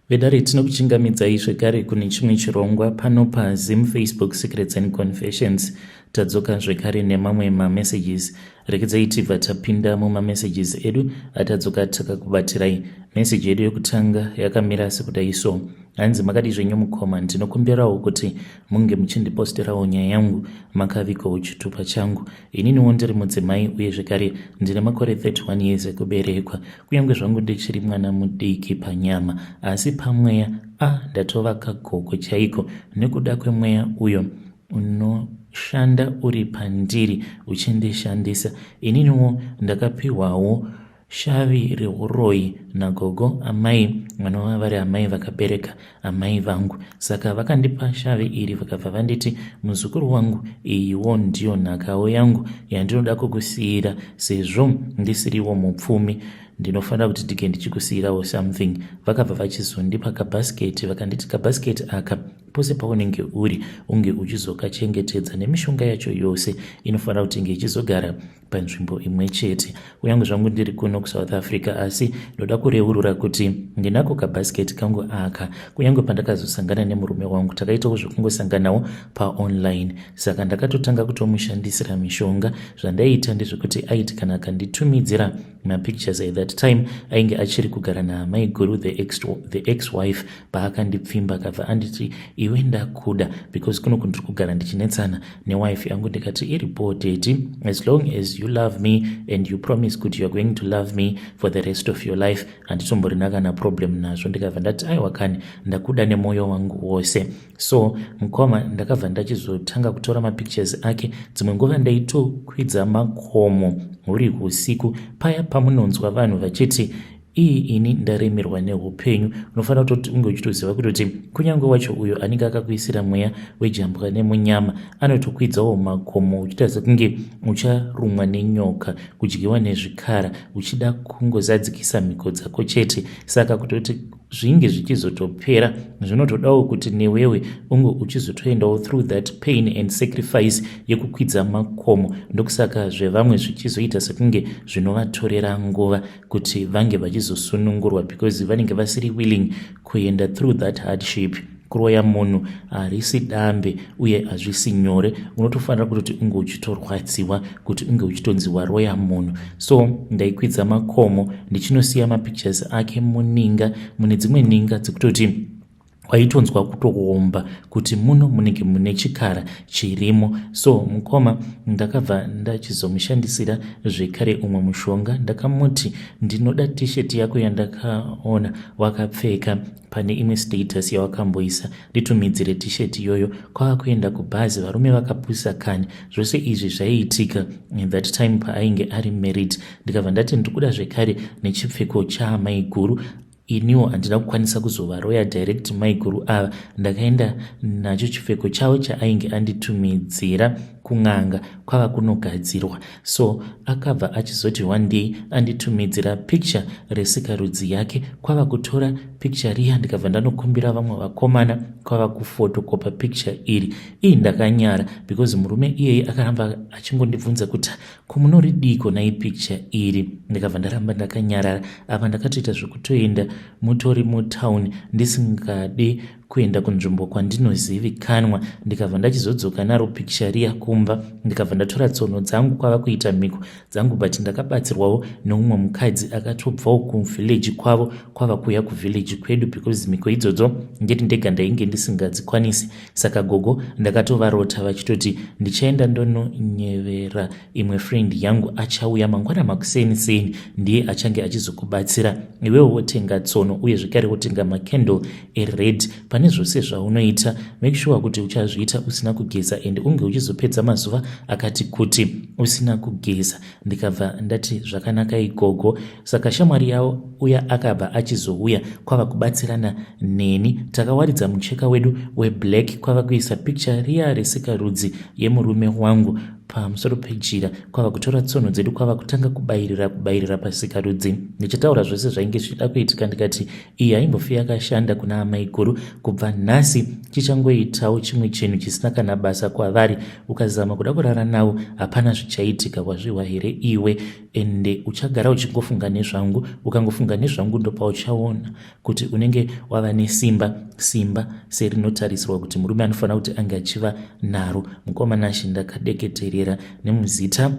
Vedare tinokuchingamidzai zvekare kune chimwe chirongwa pano paZim Facebook Secrets and Confessions. Tadzoka zvekare nemamwe mamessages. Rekedzai tibva tapinda mumamessages edu atadzoka takakubatirai. Message yedu yekutanga yakamira sekudai so. Hanzi makadii zvenyu mukoma, ndinokumbirawo kuti munge muchindiposterawo nyaya yangu makavigawo chitupa changu. Ininiwo ndiri mudzimai uye zvekare ndine makore 31 years ekuberekwa. Kunyange zvangu ndichiri mwana mudiki panyama, asi pamweya a ndatova kagogo chaiko nekuda kwemweya uyo unoshanda uri pandiri uchindishandisa. Ininiwo ndakapihwawo Shavi rehuroyi nagogo amai vanova vari amai vakabereka amai vangu. Saka vakandipa shavi iri vakabva vanditi muzukuru wangu iyiwo ndiyo nhakawo yangu yandinoda kukusiira sezvo ndisiriwo mupfumi ndinofanira kuti dige ndichikusiirawo something. Vakabva vachizondipa kabhasiketi vakanditi kabhasiketi aka pose paunenge uri unge uchizokachengetedza nemishonga yacho yose inofanira kuti inge ichizogara panzvimbo imwe chete. Kunyange zvangu ndiri kuno kuSouth Africa asi ndoda kureurura kuti ndinako kabhasiketi kangu aka. Kunyange pandakazosangana nemurume wangu takaitawo zvekungosanganawo paonline saka ndakatotanga kutomushandisira mishonga. Zvandaiita ndezvekuti aiti kana akanditumidzira mapictures at that time ainge achiri kugara naamaiguru the ex-wife paakandipfimba akabva anditi iwe ndakuda because kuno kundiri kugara ndichinetsana newife yangu ndikati iripo daddy as long as you love me and you promise kuti youare going to love me for the rest of your life handitomborina kana problem nazvo ndikabva ndati aiwa kani ndakuda nemwoyo wangu wose so mukoma ndakabva ndachizotanga kutora mapictures ake dzimwe nguva ndaitokwidza makomo huri usiku paya pamunonzwa vanhu vachiti Ii ini ndaremerwa nehupenyu. Unofanira kutoti unge uchitoziva kutoti kunyange wacho uyo anenge akakuisira mweya wejambwa nemunyama anotokwidzawo makomo uchiita sekunge ucharumwa nenyoka, kudyiwa nezvikara uchida kungozadzikisa mhiko dzako chete. Saka kutoti zvinge zvichizotopera zvinotodawo kuti newewe unge uchizotoendawo through that pain and sacrifice yekukwidza makomo. Ndokusaka zvevamwe zvichizoita sekunge zvinovatorera nguva. kuti vange vachizosunungurwa because vanenge vasiri willing kuenda through that hardship kuroya munhu harisi dambe uye hazvisi nyore unotofanira kutoti unge uchitorwadziwa kuti unge uchitonzi waroya munhu so ndaikwidza makomo ndichinosiya mapictures ake muninga mune dzimwe ninga dzekutoti waitonzwa kutoomba kuti muno munenge mune chikara chirimo so mukoma ndakabva ndachizomushandisira zvekare umwe mushonga ndakamuti ndinoda t-shirt yako yandakaona wakapfeka pane imwe status yawakamboisa nditumidzire t-shirt iyoyo kwava kuenda kubhazi varume vakapusa kani zvose izvi zvaiitika that time paainge ari married ndikabva ndati ndikuda zvekare nechipfeko chaamaiguru Iniwo handina kukwanisa kuzovaroya direct maiguru ava ndakaenda nacho chipfeko chavo chaainge anditumidzira kun'anga kwava kunogadzirwa so akabva achizoti one day anditumidzira picture resikarudzi yake kwava kutora picture riya ndikabva ndanokumbira vamwe vakomana kwava kufotokopa picture iri ii ndakanyara because murume iyeye akaramba achingondibvunza kuti Ko munoridiko nhai picture iri? Ndikabva ndaramba ndakanyarara. Apa ndakatoita zvekutoenda mutori mutown ndisingade kuenda kunzvimbo kwandinozivikanwa. Ndikabva ndachizodzoka naro picture riya kumba ndikabva ndatora tsono dzangu kwava kuita mhiko dzangu but ndakabatsirwawo neumwe mukadzi akatobvawo kuvillage kwavo kwava kuuya kuvillage kwedu because mhiko idzodzo ndiri ndega ndainge ndisingadzikwanisi. Saka gogo ndakatovarota vachitoti ndichaenda ndononyevera imwe friend yangu achauya mangwana makuseni seni ndiye achange achizokubatsira iwewo wotenga tsono uye zvekare wotenga macandle ered pane zvose zvaunoita make sure kuti uchazviita usina kugeza and unge uchizopedza mazuva akati kuti usina kugeza ndikabva ndati zvakanaka igogo saka shamwari yavo uya akabva achizouya kwava kubatsirana neni takawaridza mucheka wedu weblack kwava kuisa picture riya resikarudzi yemurume wangu. pamusoro pejira kwava kutora tsono dzedu kwava kutanga kubayirira kubayirira pasikarudzi ndichitaura zvose zvainge zvichida kuitika ndikati iyi haimbofi yakashanda kuna amaiguru kubva nhasi chichangoitawo chimwe chinhu chisina kana basa kwavari ukazama kuda kurara navo hapana zvichaitika wazvihwa here iwe ende uchagara uchingofunga nezvangu ukangofunga nezvangu ndopauchaona kuti unenge wava nesimba simba serinotarisirwa kuti murume anofanira kuti ange achiva naro mukoma Nashe ndakadeketerera nemuzita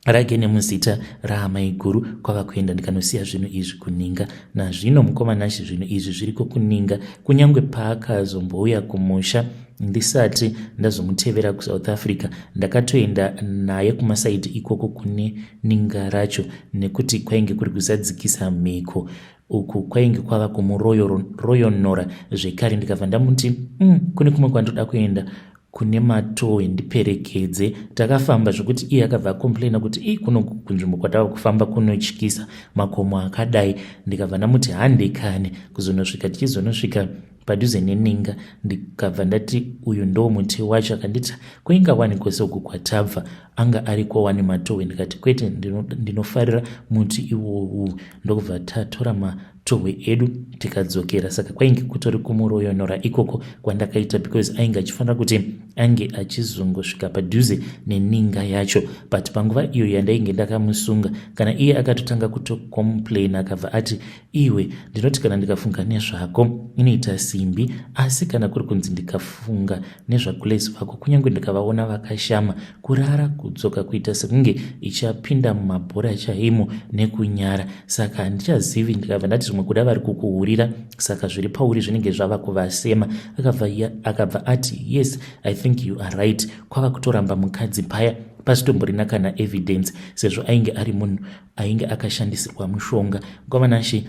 rake nemuzita raamaiguru kwava kuenda ndikanosiya zvinhu izvi kuninga nazvino mukoma Nashe zvinhu izvi zviriko kuninga kunyange paakazombouya kumusha ndisati ndazomutevera kuSouth Africa ndakatoenda naye kumasaidi ikoko kune ninga racho nekuti kwainge kuri kuzadzikisa mhiko uku kwainge kwava kumuroyonora zvekare ndikabva ndamuti kune kumwe kwandoda kuenda kune matowe ndiperekedze takafamba zvekuti iye akabva acomplaina kuti i kuno kunzvimbo kwatava kufamba kunotyisa makomo akadai ndikabva ndamuti handekane kuzonosvika tichizonosvika padhuze neninga ndikabva ndati uyu ndo muti wacho akanditi kuinga wani kwese uku kwatabva anga ariko wani matohwe ndikati kwete ndinofarira muti iwowu ndokubva tatora matohwe edu tikadzokera saka kwainge kutori kumuroyonora ikoko kwandakaita because ainge achifanira kuti ange achizongosvika padhuze neninga yacho but panguva iyo yandainge ndakamusunga kana iye akatotanga kutocomplain akabva ati Iwe, ndinoti kana ndikafunga nezvako inoita simbi, asi kana kuri kunzi ndikafunga nezvaGulace vako, kunyange ndikavaona vakashama, kurara kudzoka kuita sekunge ichapinda mumabhora chaimo nekunyara. Saka handichazivi, ndikabva ndati zvimwe kuda vari kukuhurira, saka zviri pauri zvinenge zvava kuvasema. Akabva, akabva ati, yes, I think you are right. Kwava kutoramba mukadzi paya pasitomborina kana evidence sezvo ainge ari munhu ainge akashandisirwa mushonga mukoma Nashe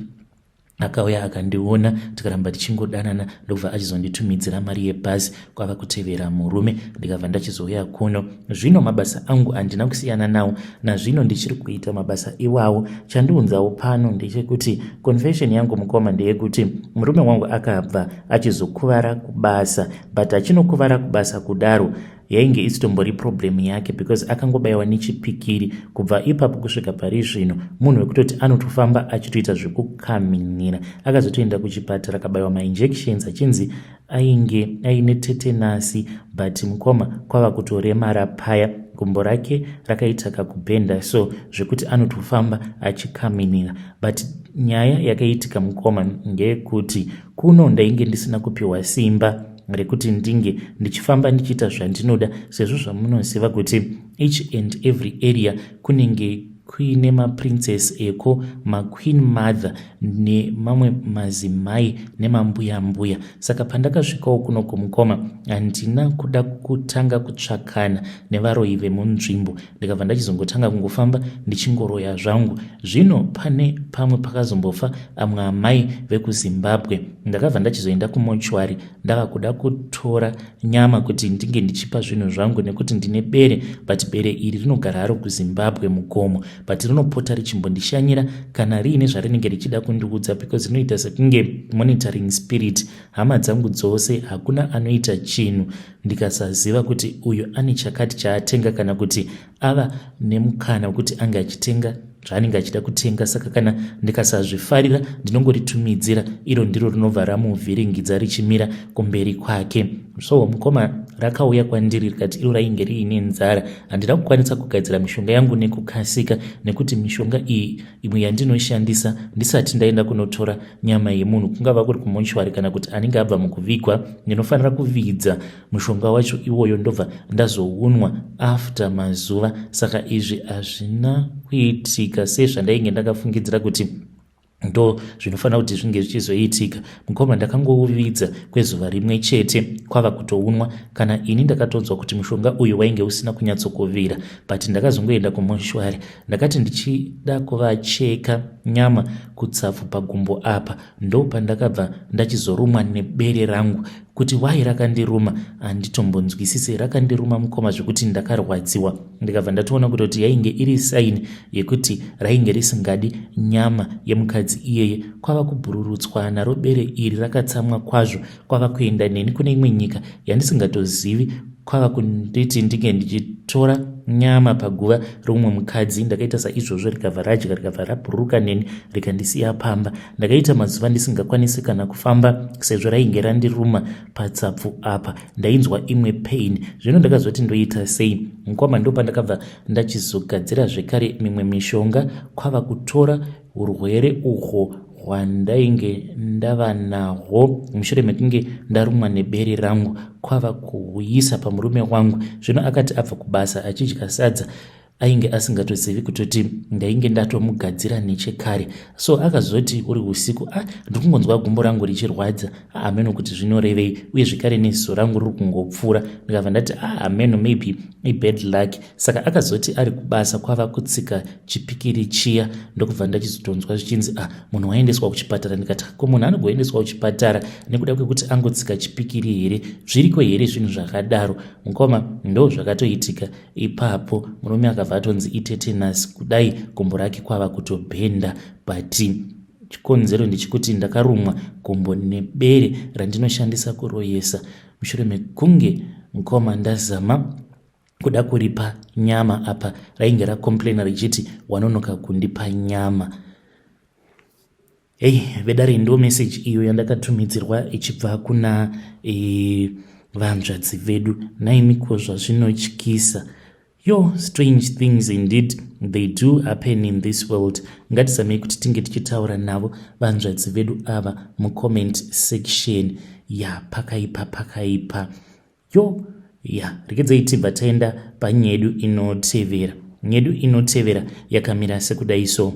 akauya akandiona tikaramba tichingodanana ndokubva achizonditumidzira mari yebhazi kwava kutevera murume ndikabva ndachizouya kuno zvino mabasa angu handina kusiyana nawo nazvino ndichiri kuita mabasa iwawo chandiunzawo pano ndechekuti confession yangu mukoma ndeyekuti murume wangu akabva achizokuvara kubasa but achinokuvara kubasa kudaro Yainge isitombori problem yake because akangobaiwa nechipikiri kubva ipapo kusvika pari zvino munhu wekutoti anotofamba achitoita zvekukaminira. Akazotoenda kuchipatara akabaiwa mainjections achinzi ainge aine tetenasi but mukoma kwava kutoremara paya gumbo rake rakaita kakubhenda so zvekuti anotofamba achikaminira but nyaya yakaitika mukoma ndeyekuti kuno ndainge ndisina kupiwa simba rekuti ndinge ndichifamba ndichiita zvandinoda sezvo zvamunoziva kuti each and every area kunenge kuine maprincess eko maqueen mother nemamwe mazimai nemambuya mbuya saka pandakasvikawo kuno kumukoma handina kuda kutanga kutsvakana nevaroyi vemunzvimbo ndikabva ndachizongotanga kungofamba ndichingoroya zvangu zvino pane pamwe pakazombofa amwe amai vekuzimbabwe ndakabva ndachizoenda kumochwari ndava kuda kutora nyama kuti ndinge ndichipa zvinhu zvangu nekuti ndine bere but bere iri rinogara haro kuzimbabwe mugomo but rinopota richimbondishanyira kana riine zvarinenge richida kundiudza because rinoita sekunge monitoring spirit hama dzangu dzose hakuna anoita chinhu ndikasaziva kuti uyu ane chakati chaatenga kana kuti ava nemukana wekuti ange achitenga zvaanenge achida kutenga saka kana ndikasazvifarira ndinongoritumidzira iro ndiro rinobva ramuvhiringidza richimira kumberi kwake so mukoma rakauya kwandiri rikati iro rainge riine nzara handina kukwanisa kugadzira mishonga yangu nekukasika nekuti mishonga iyi imwe yandinoshandisa ndisati ndaenda kunotora nyama yemunhu kungava kuri kumochwari kana kuti anenge abva mukuvigwa ndinofanira kuvidza mushonga wacho iwoyo ndobva ndazounwa after mazuva saka izvi hazvina kuitika sezvandainge ndakafungidzira kuti ndo zvinofanira kuti zvinge zvichizoitika mukoma ndakangouvidza kwezuva rimwe chete kwava kutounwa kana ini ndakatonzwa kuti mushonga uyu wainge usina kunyatsokuvira but ndakazongoenda kumoshwari ndakati ndichida kuvacheka nyama kutsapfu pagumbo apa ndopandakabva ndachizorumwa nebere rangu kuti wai rakandiruma handitombonzwisise rakandiruma mukoma zvekuti ndakarwadziwa ndikabva ndatoona kutoti yainge iri saini yekuti rainge risingadi nyama yemukadzi iyeye kwava kubhururutswa naro bere iri rakatsamwa kwazvo kwava kuenda neni kune imwe nyika yandisingatozivi kwava kunditi ndinge ndichitora Tora nyama paguva reumwe mukadzi. Ndakaita saizvozvo, rikabva radya, rikabva rabhururuka neni, rikandisiya pamba. Ndakaita mazuva ndisingakwanisi kana kufamba sezvo rainge randiruma patsapfu apa. Ndainzwa imwe pain. Zvino ndakazoti ndoita sei? Mukoma, ndopandakabva ndachizogadzira zvekare mimwe mishonga, kwava kutora urwere uhwo hwandainge ndava nahwo mushure mekunge ndarumwa nebere rangu, kwava kuuyisa pamurume wangu. Zvino akati abva kubasa achidya sadza, ainge asingatozivi kutoti ndainge ndatomugadzira nechekare. So akazoti uri usiku, "Ah, ndiri kungonzwa gumbo rangu richirwadza, hameno kuti zvinorevei, uye zvekare neziso rangu riri kungopfuura." Ndikabva ndati, "Ah, hameno, maybe ibad luck." Saka akazoti ari kubasa, kwava kutsika chipikiri chiya, ndokubva ndachizotonzwa zvichinzi, "Ah, munhu waendeswa kuchipatara." Ndikati, "Ko munhu anogoendeswa kuchipatara nekuda kwekuti angotsika chipikiri here? Zviriko here zvinhu zvakadaro?" Mukoma, ndo zvakatoitika ipapo. Murume akabva atonzi itetanus, kudai gumbo rake kwava kutobhenda, but chikonzero ndechekuti ndakarumwa gumbo nebere randinoshandisa kuroyesa, mushure mekunge, mukoma, ndazama kuda kuripa nyama. Apa rainge racomplaina richiti, "Wanonoka kundipa nyama." Hei vedare, ndo message iyo yandakatumidzirwa ichibva kuna vanzvadzi vedu. Naimiko, zvazvinotyisa yo. Strange things indeed, they do happen in this world. Ngatizamei kuti tinge tichitaura navo vanzvadzi vedu ava mucomment section. Ya, pakaipa, pakaipa yo. Ya, rekedzai tibva taenda panyedu inotevera. Nyedu inotevera yakamira sekudai so.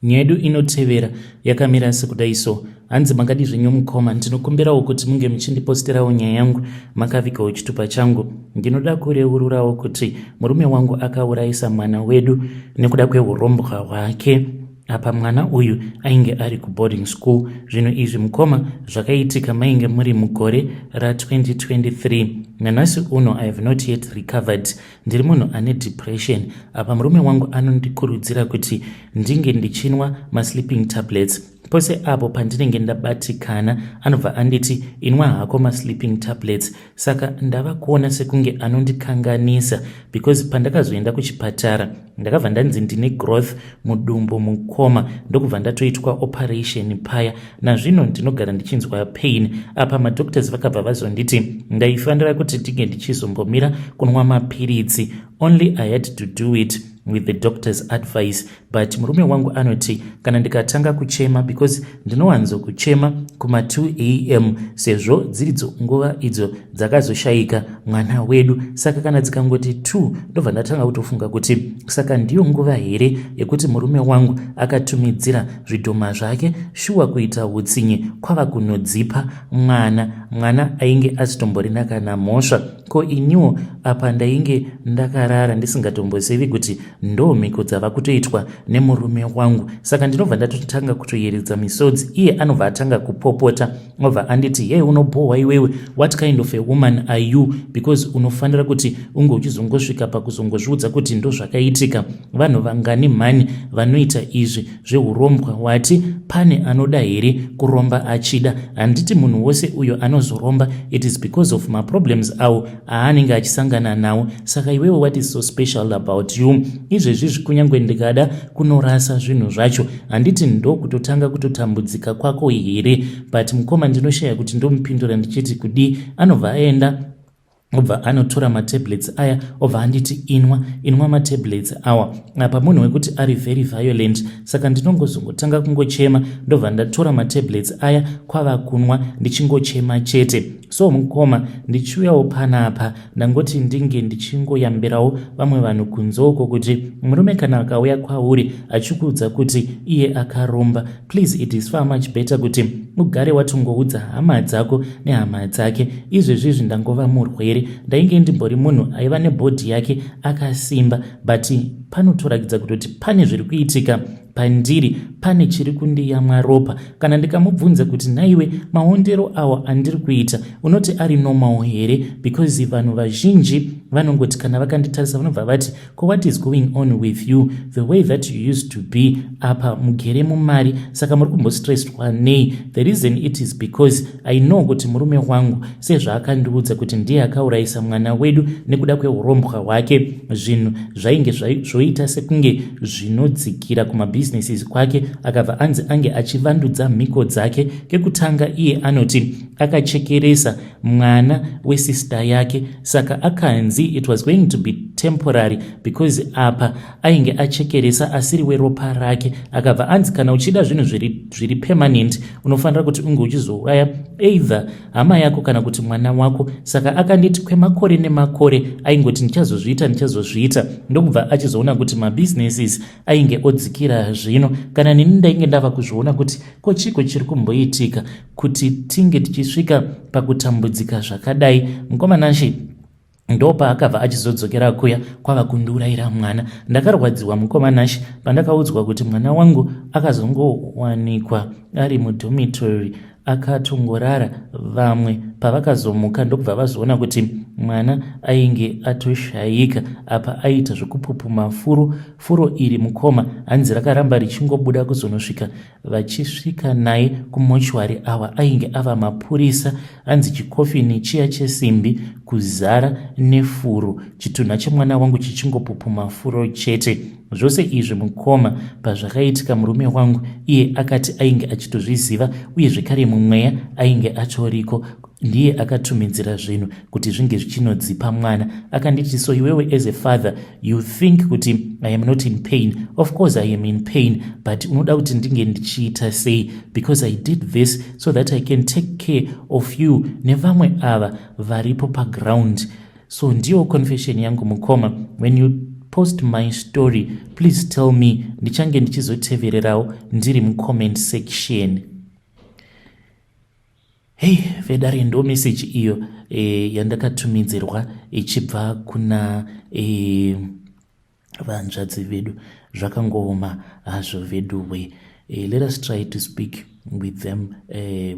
Nyedu inotevera yakamira sekudai so. Hanzi, "Makadi zvenyu mukoma? Ndinokumbirawo kuti munge muchindiposterawo nyaya yangu makavigawo chitupa changu. Ndinoda kureururawo kuti murume wangu akaurayisa mwana wedu nekuda kweurombwa hwake. Apa mwana uyu ainge ari kuboarding school. Zvinhu izvi, mukoma, zvakaitika mainge muri mugore ra2023. Nanhasi uno I have not yet recovered. Ndiri munhu ane depression. Apa murume wangu anondikurudzira kuti ndinge ndichinwa masleeping tablets. Pose apo pandinenge ndabatikana, anobva anditi, 'Inwa hako masleeping tablets.' Saka ndava kuona sekunge anondikanganisa, because pandakazoenda kuchipatara, ndakabva ndanzi ndine growth mudumbu, mukoma, ndokubva ndatoitwa operation paya. Nazvino ndinogara ndichinzwa pain. Apa madoctors vakabva vazonditi ndaifanira kuti ndinge ndichizombomira kunwa mapiritsi. Only I had to do it with the doctor's advice. But murume wangu anoti kana ndikatanga kuchema, because ndinowanzokuchema kuma2 am, sezvo dziridzo nguva idzo dzakazoshayika mwana wedu. Saka kana dzikangoti 2, ndobva ndatanga kutofunga kuti saka ndiyo nguva here yekuti murume wangu akatumidzira zvidhoma zvake shuwa kuita utsinye, kwava kunodzipa mwana, mwana ainge asitomborina kana mhosva? Ko iniwo apa ndainge ndakarara ndisingatombozivi kuti ndo mhiko dzava kutoitwa nemurume wangu. Saka ndinobva ndatotanga kutoyeredza misodzi. Iye anobva atanga kupopota, obva anditi, 'Yei, unobhohwa iwewe. What kind of a woman are you? Because unofanira kuti unge uchizongosvika pakuzongozviudza kuti ndo zvakaitika. Vanhu vangani mhani vanoita izvi zveurombwa? Wati pane anoda here kuromba achida? Handiti munhu wose uyo anozoromba, it is because of maproblems awo aanenge achisangana nawo? Saka iwewe, what is so special about you? Izvezvizvi kunyange ndikada kunorasa zvinhu zvacho, handiti ndokutotanga kutotambudzika kwako here?' But mukoma, ndinoshaya kuti ndomupindura ndichiti kudii. Anobva aenda, obva anotora matablets aya, obva anditi, 'Inwa, inwa matablets awa.' Apa munhu wekuti ari very violent, saka ndinongozongotanga kungochema. Ndobva ndatora matablets aya, kwava kunwa ndichingochema chete. So mukoma, ndichiuyawo panapa, ndangoti ndinge ndichingoyambirawo vamwe vanhu kunzoko kuti murume kana akauya kwauri achikuudza kuti iye akaromba, please, it is far much better kuti ugare watongoudza hama dzako nehama dzake. Izvezvizvi ndangova murwere. Ndainge ndimbori munhu aiva nebhodhi yake akasimba, but Panotorakidza kutoti pane zviri kuitika pandiri, pane chiri kundiyamwa ropa. Kana ndikamubvunza kuti, "Nhaiwe, maondero awa andiri kuita unoti ari normal here?" Because vanhu vazhinji vanongoti kana vakanditarisa vanobva vati, "Ko, what is going on with you? The way that you used to be, apa mugere mumari, saka muri kumbostresswa nei?" The reason, it is because I know kuti murume wangu, sezvaakandiudza kuti ndiye akaurayisa mwana wedu nekuda kweurombwa hwake, zvinhu zvainge zvoita sekunge zvinodzikira kumabhizinesis kwake. Akabva anzi ange achivandudza mhiko dzake. Kekutanga, iye anoti akachekeresa mwana wesista yake, saka akanzi it was going to be temporary because apa ainge achekeresa asiri weropa rake. Akabva anzi kana uchida zvinhu zviri permanent, unofanira kuti unge uchizouraya either hama yako kana kuti mwana wako. Saka akanditi kwemakore nemakore aingoti, "Ndichazozviita, ndichazozviita," ndokubva achizoona kuti mabusinesses ainge odzikira. Zvino kana nini ndainge ndava kuzviona kuti ko chiko chiri kumboitika kuti tinge tichisvika pakutambudzika zvakadai. Mukoma Nashe, ndopaakabva achizodzokera kuya kwava kundiurayira mwana. Ndakarwadziwa, mukoma Nashe, pandakaudzwa kuti mwana wangu akazongowanikwa ari mudormitory akatongorara. Vamwe pavakazomuka, ndokubva vazoona kuti mwana ainge atoshayika. Apa aita zvekupupuma furo. Furo iri, mukoma, hanzi rakaramba richingobuda kuzonosvika vachisvika naye kumochwari. Awa ainge ava mapurisa. Hanzi chikofini chiya chesimbi kuzara nefuro, chitunha chemwana wangu chichingopupuma furo chete. Zvose izvi, mukoma, pazvakaitika, murume wangu iye akati ainge achitozviziva, uye zvekare mumweya ainge atoriko. Ndiye akatumidzira zvinhu kuti zvinge zvichinodzipa mwana. Akanditi, "So iwewe as a father, you think kuti I am not in pain? Of course I am in pain, but unoda kuti ndinge ndichiita sei? Because I did this so that I can take care of you nevamwe ava varipo paground." So ndiyo confession yangu, mukoma. When you post my story, please tell me. Ndichange ndichizotevererawo ndiri mucomment section. Hei vedare, ndo meseji iyo yandakatumidzirwa ichibva kuna vanzvadzi vedu. Zvakangooma hazvo veduwe. Let us try to speak with them,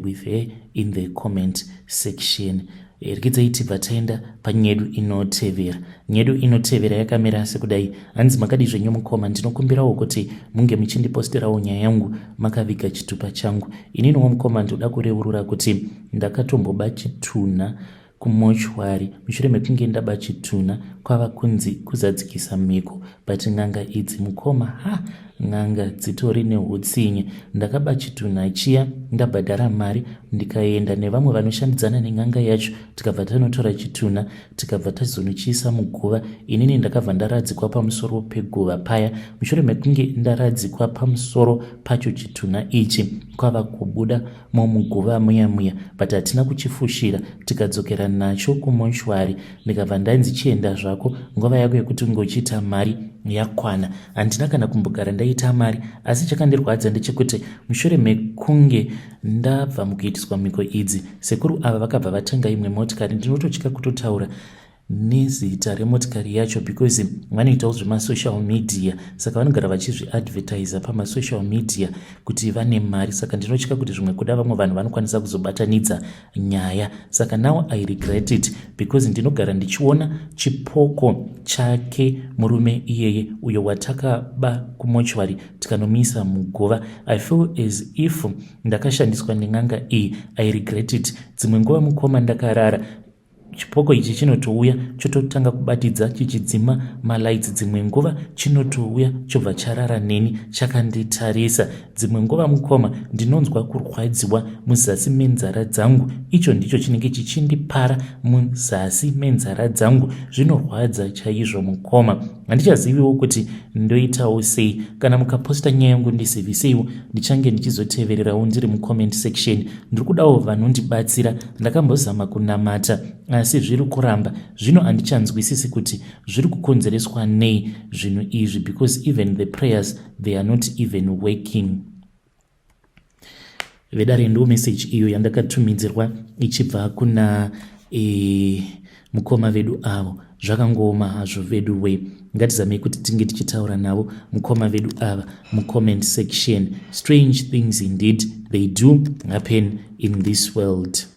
with her in the comment section. Rekidzai tibva taenda panyedu inotevera. Nyedu inotevera yakamira sekudai. Hanzi, "Makadi zvenyu mukoma? Ndinokumbirawo kuti munge muchindiposterawo nyaya yangu makaviga chitupa changu. Ininiwo mukoma, ndoda kureurura kuti ndakatomboba chitunha kumochwari. Mushure mekunge ndaba chitunha, kwava kunzi kuzadzikisa mhiko, but n'anga idzi, mukoma, ha, n'anga dzitori neutsinye. Ndakaba chitunha chiya, ndabhadhara mari, ndikaenda nevamwe vanoshandidzana nen'anga yacho, tikabva tanotora chitunha, tikabva tazonochiisa muguva. Inini ndakabva ndaradzikwa pamusoro peguva paya. Mushure mekunge ndaradzikwa pamusoro pacho, chitunha ichi kwava kubuda momuguva muya muya, but hatina kuchifushira. Tikadzokera nacho kumochwari, ndikabva ndanzi, 'Chienda zvako, nguva yako yekuti unge uchiita mari yakwana.' Handina kana kumbogara ndaita mari. Asi chakandirwadza ndechekuti mushure mekunge ndabva mukuitiswa mhiko idzi, sekuru ava vakabva vatenga imwe motikari. Ndinototya kutotaura nezita remotikari yacho because vanoitawo zvemasocial media, saka vanogara vachizviadvertisa pamasocial media kuti vane mari. Saka ndinotya kuti zvimwe kuda vamwe vanhu vanokwanisa kuzobatanidza nyaya. Saka now I regret it because ndinogara ndichiona chipoko chake murume iyeye, uyo watakaba kumochwari tikanomisa muguva. I feel as if ndakashandiswa nen'anga iyi. I regret it. Dzimwe nguva, mukoma, ndakarara, chipoko ichi chinotouya chototanga kubatidza chichidzima malights. Dzimwe nguva chinotouya chobva charara neni chakanditarisa. Dzimwe nguva, mukoma, ndinonzwa kurwadziwa muzasi menzara dzangu. Icho ndicho chinenge chichindipara muzasi menzara dzangu. Zvinorwadza chaizvo, mukoma. Handichaziviwo kuti ndoitawo sei. Kana mukaposta nyaya yangu, ndiziviseiwo. Ndichange ndichizotevererawo ndiri mucomment section. Ndiri kudawo vanondibatsira. Ndakambozama kunamata, asi zviri kuramba. Zvino handichanzwisisi kuti zviri kukonzereswa nei zvinhu izvi, because even the prayers, they are not even working." Vedare, ndo meseji iyo yandakatumidzirwa ichibva kuna Mukoma vedu avo, zvakangooma hazvo vedu we. Ngatizamei kuti tinge tichitaura navo mukoma vedu ava mucomment section. Strange things indeed, they do happen in this world.